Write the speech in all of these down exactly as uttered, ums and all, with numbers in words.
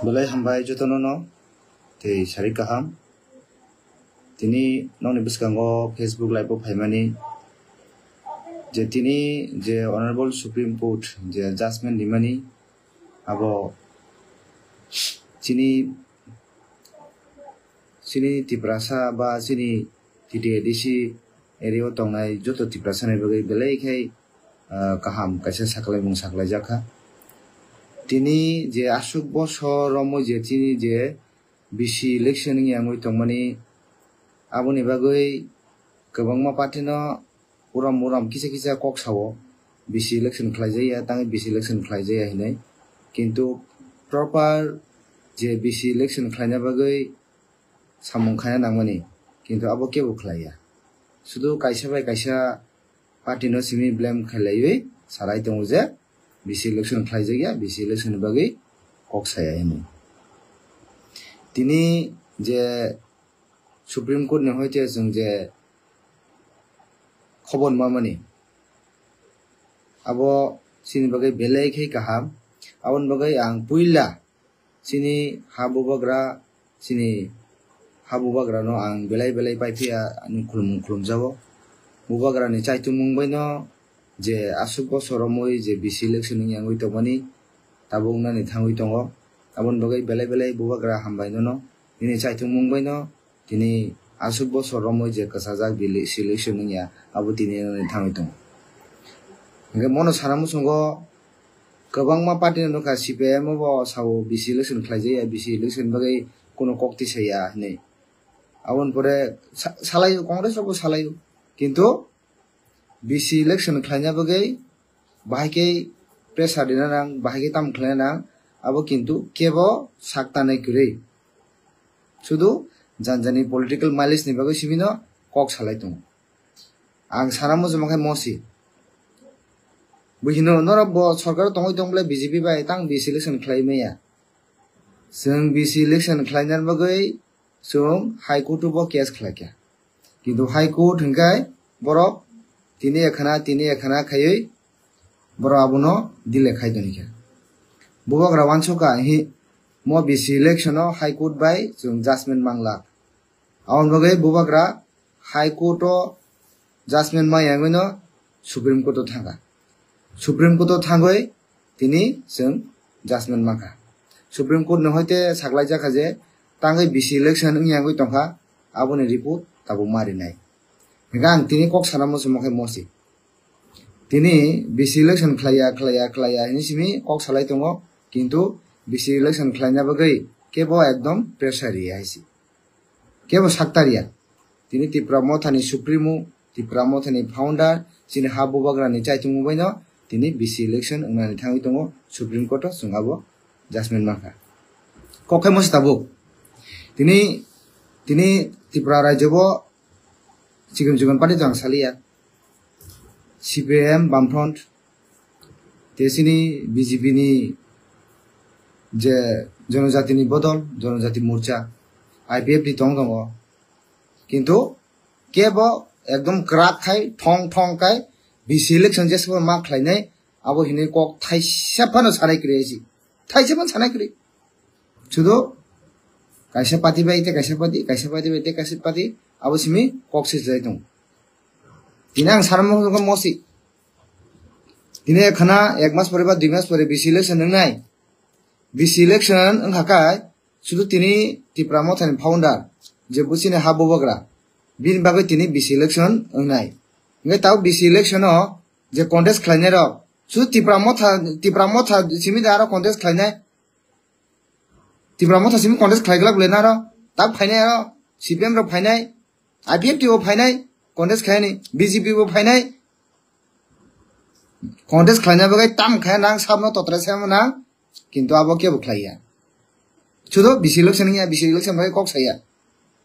Belai hambai jotono no, tei sari kaham. Tini nokni bwskango Facebook live o phaimani je tini je Honorable Supreme Court je judgment rimani abo chini, chini Tiprasa ba chini T T A D C area o tongnai joto Tiprasa ni bagwi belai khai, ah, kaham kaisa saklaimung saklaijakha. Tini je aswk bosor romwi je chini je B C election wngya wngwi tongmani, aboni bagwi kwbangma party no urom urom kisa kisa kok sao, B C election khlaijakya, tangwi B C election khlaijakya hinwi. Kintu proper je B C election khlaina bagwi samung khaina nangmani, kintu abo kebo khlaiya. Sudu kaisa bai kaisa party no simi blame khlaiwi salai tongo je B C election khlaijakya, B C election ni bagwi kok saya hinwi. Tini je Supreme Court ni hoite chwng je khobor mamani, abo chini bagwi belai khai kaham. Aboni bagwi ang puila chini ha bubagra, chini ha bubagra no ang belai belai paiphiya, ani khulumung khulumjago. Bubagra ni chaitumung bai no je aswk bosor romwi je B C election wngya wngwi tongmani, tabuk wngnani thangwi tongo. Aboni bagwi belai belai bubagra hambai nono, nini chaitumung bai no tini aswk bosor romwi je kwchajak bili selection wngya, abo tini wngwi thangwi tongo. Hwnkhe mono sana muchungo kwbangma party no nukha, C P I M bo sao B C election khlaijakya, B C election bagwi kuno kok tisaya hinwi. Aboni pore sa-, salaio, Congress rokbo salaio. Kintu B C election khlaina bagwi bahai khe pressure rina nang, bahai khe tamo khlaina nang, abo kintu kebo sak tanai kwrwi. Sudu janjani political mileage ni bagwi simi no kok salai tongo. Ang sana muchungma khe mosi. Buhino norok bo sorkar tongwi tong bole B J P bai tang B C election khlai maya. Chwng B C election khlaina bagwi chwng High Court o bo case khlaikha. Kintu High Court hwnkhe borok tini ekhana, tini ekhana khaiwi borok abono delay khai tonikha. Bubagra wansukha hi mo B C election o High Court bai chwng judgment mangla. Aboni bagwi bubagra High Court o judgment maya wngwi no Supreme Court o thangkha. Supreme Court o thangwi tini chwng judgment mankha. Supreme Court ni hoite saklaijakha je tangwi B C election wngya wngwi tongkha, aboni report tabuk ma rinai. Hwnkhe ang tini kok sana muchungma khe mosi. Tini B C election khlaiya, khlaiya, khlaiya hinwi simi kok salai tongo, kintu B C election khlaina bagwi kebo ekdom pressure riya hai se. Kebo saktarya. Tini Tipra Mothani Supremo, Tipra Mothani founder, chini ha bubagrani chaichungma baino tini B C election wngnani thangwi tongo Supreme Court o, chwng abo judgment mankha. Kok khe mosi tabuk. Tini, tini Tripura rajyo bo chikon chikon party to ang saliya. C P I M, Bamfront, te chini B J P ni je Jonojati ni bodol, Jonojati Morcha, I P F T tong tongo. Kintu kebo ekdom kwrak khai, thong thong khai, B C election jesbo ma khlainai, abo hinwi kok thaisa phano sanai kwrwi si. Thaisa phano sanai kwrwi. Sudo kaisa party bai te kaisa party, kaisa party bai te kaisa party, abo simi kok se jai tongo. Tini ang sana mokhe mosi. Tini khana ek mas pore ba dui mas pore B C election wngnai. B C election wngkha kai, sudu tini Tipra Mothani founder, je buchini ha bubagra, bini bagwi tini B C election wngnai. Hwnkhe tao B C election o je contest khlainai rok, sudu Tipra Motha, Tipra Motha simi da aro contest khlainai. Tipra Motha simi contest khlai glak le naro, tak phainai aro, C P M rok phainai, I P F T bo phainai, contest khaini, B J P bo phainai, contest khlaina bagwi tam khaina nang sabno totra se nang, kintu abo kebo khlaiya. Sudo B C election ya, B C election bagwi kok saya.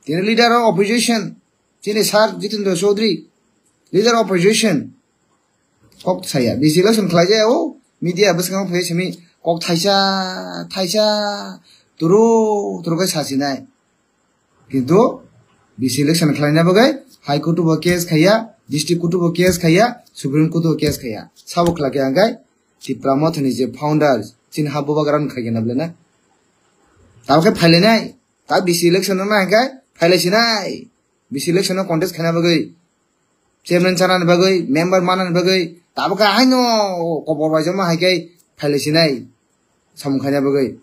Tini leader of opposition, chini sir Jitendra Chaudhary, leader of opposition, kok saya. B C election khlai jaya o, media bwskango phai simi kok thaisa, thaisa, turu, turu khe sasinai. Kintu B C election khlaina bagwi High Court bo case khaiya, District Court bo case khaiya, Supreme Court bo case khaiya. Sabo khlai khe ang kai Tipra Mothani je founder, chini ha bubagra no khai khe na bwle na. Tamo khe phailainai. Ta B C election wngna hwnkhe phailai sinai. B C election no contest khaina bagwi, chairman chanani bagwi, member manani bagwi, tamo khe haino kobor bai joma hai khe phailai sinai samung khaina bagwi.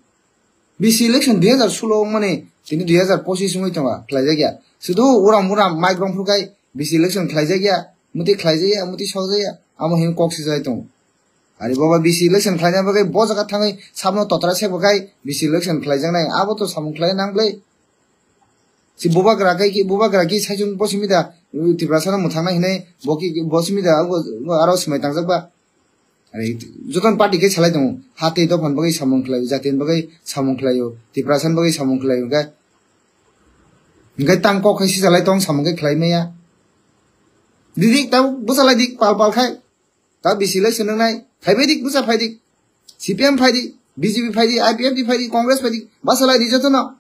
B C election dui hazar solo wngmani tini dui hazar pochis wngwi tongo, khlaijakya. Sudu uram uram mic rong phuru khai B C election khlaijakya, muti khlaijakya, muti sokjakya, amo hin kok sijai tongo. Ari boba B C election khlaina bagwi bo jaga thangwi sabno totra sebo khai B C election khlaijaknai, abo to samung khlai nang bwle. Si bubagra kai ki, bubagra ki saichung bo simi da, Tiprasa no mwthangna hinai, bo ki, bo simi da, abo, bo aro swmai tangjak ba. Ari joton party khe salai tongo, ha tei dophani bagwi samung khlaio, jatini bagwi samung khlaio, Tiprasa ni bagwi samung khlaio, hwnkhe, hwnkhe tang kok khai sijalai tong samung khe khlai maya. Didik ta bwsalai dik pal pal khai. Ta B C election wngnai, phaibai dik, bwsa phai dik. C P M phai di, B J P phai di, I P F T phai di, Congress phai di, bwsalai di jotono.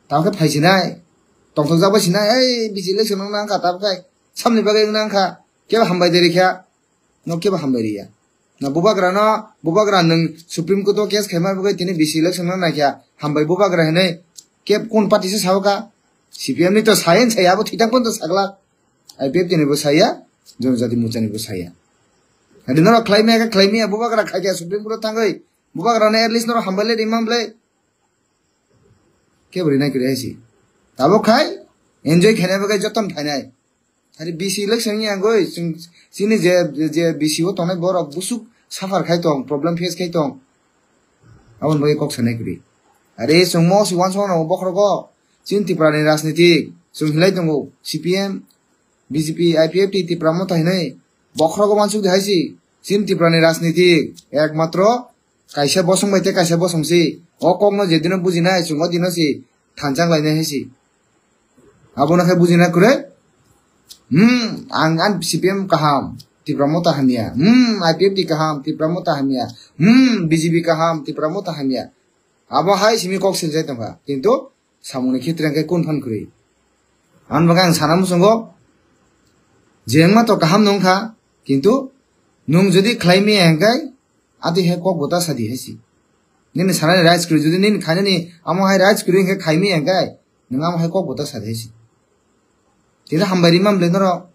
Tamo khe phai sinai, tongthok jak bai sinai, ei B C election wngna wngkha, tamo khe samni bagwi wngna wngkha, kebo hambai de rikha, no kebo hambai riya. Na bubagra no, bubagra nwng Supreme Court o case khaima bagwi tini B C election wngna naikha, hambai bubagra hinwi, keb kun party se sao kha, C P M ni to sayen saya, abo thitang pon to saglak. I P F T ni bo saya, Jonojati Morcha ni bo saya. Adi norok khlai maya khe khlai maya, bubagra khai khe Supreme Court o thangwi, bubagra no at least norok hambai le rimam ble. Kebo rinai kwrwi hai si. Tabuk khai, enjoy khainai bagwi joton phainai. Hari B C election ni angoi, chwng, chini je, je B C o tongnai borok busuk suffer khai tong, problem face khai tong. Aboni bagwi kok sanai kwrwi. Are chwng mo si uansukna nango bokhorogo. Chini Tripura ni rajniti chwng hinlai tongo. C P M, B J P, I P F T, Tipra Motha hinwi bokhorogo uansuk di hai si. Chini Tripura ni rajniti ekmatro kaisa bosong bai tei kaisa bosong si. O kok no je dino bujinai chwng o dino si thanchang lainai hai si. Abono khe bujina kwrwi. Hmm, ang, ang C P M kaham, Tipra Motha hamya. Hmm, I P F T kaham, Tipra Motha hamya. Hmm, B J P kaham, Tipra Motha hamya. Abo hai simi kok siljai tongkha. Kintu samungni khitre hwnkhe kun phan kwrwi. Ang bagwi ang sana muchungo, je wngma to kaham nungkha, kintu nung jodi khlai maya hwnkhe, ati hai kok bota sadi hai si. Nini sanani rights kwrwi, jodi nini khainani amo hai rights kwrwi hwnkhe khai maya hwnkhe, nwng amo hai kok bota sadi hai si. Tini hambai rimam le norok,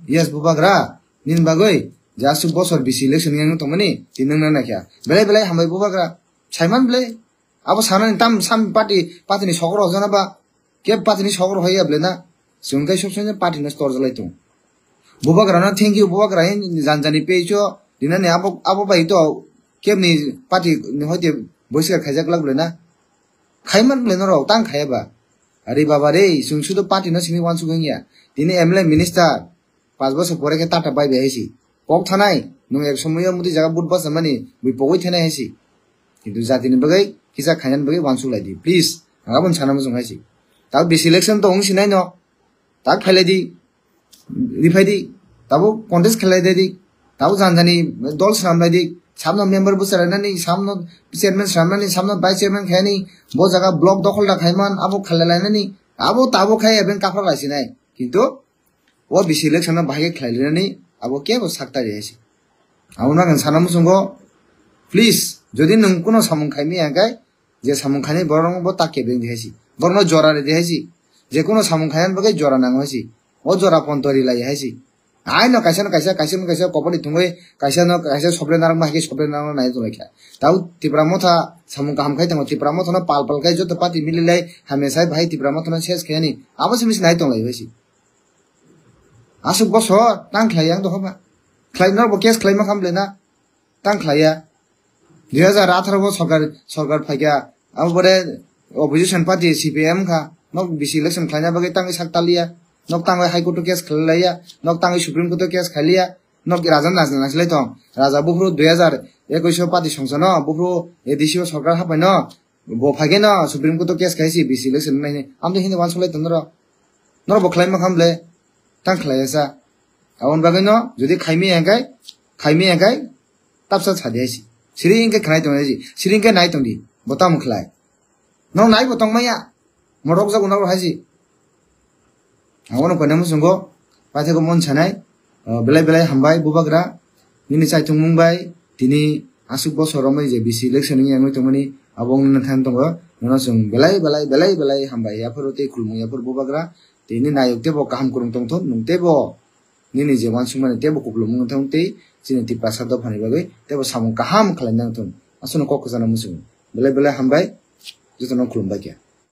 yes bubagra, nini bagwi, je aswk bosor B C election yang tongmani, tini nwng naikha. Belai belai hambai bubagra, saiman belai. Abo sanani tam sam party, party ni sokro jana ba, ke party ni sokro hoya ble na. Chwng kai sob sob party no stor jalai tong. Bubagra no thank you, bubagra hin jan jani page o, dinani abo, abo bai to, kebni party ni hoite boiska khaijak lak ble na. Khaiman ble no rok, tang khaya ba. Are baba re, chwng sudo party no sini wansuk wngya. Tini M L A minister, Panch bosor pore khe tata bai bai hai si. Kok thanai, nwng ek somoyo muti jaga but basa mani, bui pogwi thanai hai si. Kintu jatini bagwi, kisa khainani bagwi wansuk lai di, please. Ang aboni sana muchung hai si. Tabo B C election to wng sinai no. Tak phailai di, riphai di. Tabo contest khlai di. Tabo janjani dol swnam lai di. Samno member bwsa rainani, samno chairman swnamnani, samno vice chairman khainani, bo jaga block dokhol da khaiman, abo khlai lainani, abo tabo khai even kaphra lai sinai. Kintu O B C election no bahai khe khlai linani abo kebo sak tari hai se. Abo no ang sana muchungo, please, jodi nwng kuno samung khai maya hwnkhe, je samung khainai borok no bo ta kebeng di hai se. Borok no jora rw di hai se. Je kuno samung khainani bagwi jora nango hai se. O jora ponto ri lai hai se. Aino kaisa no kaisa, kaisa no kaisa kopor ni thungwi, kaisa no kaisa sobre narwkma hai khe sobre narwkno nai tong lai kha. Tabo Tipra Motha samung kaham khai tongo, Tipra Motha no pal pal khai joto party mili lai hamya sai bahai Tipra Motha no ses khai ani. Abo se misi nai tong lai hai se. Aswk bosor tang khlai yang dohor ba. Khlai norok bo case khlai ma kham le na. Tang khlai ya. Dui hazar atharo bo sorkar, sorkar phaikha. Abo pore opposition party C P M kha. Nok B C election khlaina bagwi tangwi sak taliya. Nok tangwi High Court o case khlai laiya. Nok tangwi Supreme Court o case khlai liya. Nok raja nas nas lai tong. Raja buphuru dui hazar ekush o party songsa no. Buphuru A D C o sorkar hapai no. Bo phai khe no Supreme Court o case khai si B C election nai ni. Ang to hino wansuk lai tong norok. Norok bo khlai ma kham le. Tang khlai ya sa. Aboni bagwi no jodi khai mi ya hwnkhe, khai mi ya hwnkhe, tapsa sa di hai si. Siri hwnkhe khnai tong di hai si. Siri hwnkhe nai tong di. Bo tamo khlai. Norok nai bo tong maya. Morok jago norok hai si. Abono koina muchungo paithakgo mon sanai, ah, belai belai hambai bubagra, nini chaithumung bai tini aswk bosor romwi je B C election wngwi tongmani Abo wngna thang tongo, nono chwng belai belai belai belai hambai yaphuru tei khulumung yaphuru bubagra, tei nini nayok teibo kaham kwrwng tongthun, nwng teibo nini je uansukmani teibo kupulung wngthung tei chini Tiprasa dophani bagwi teibo samung kaham khlaina wngthun. Aswkno kok kwchana muchungo. Belai belai hambai, jotono khulumbai khe.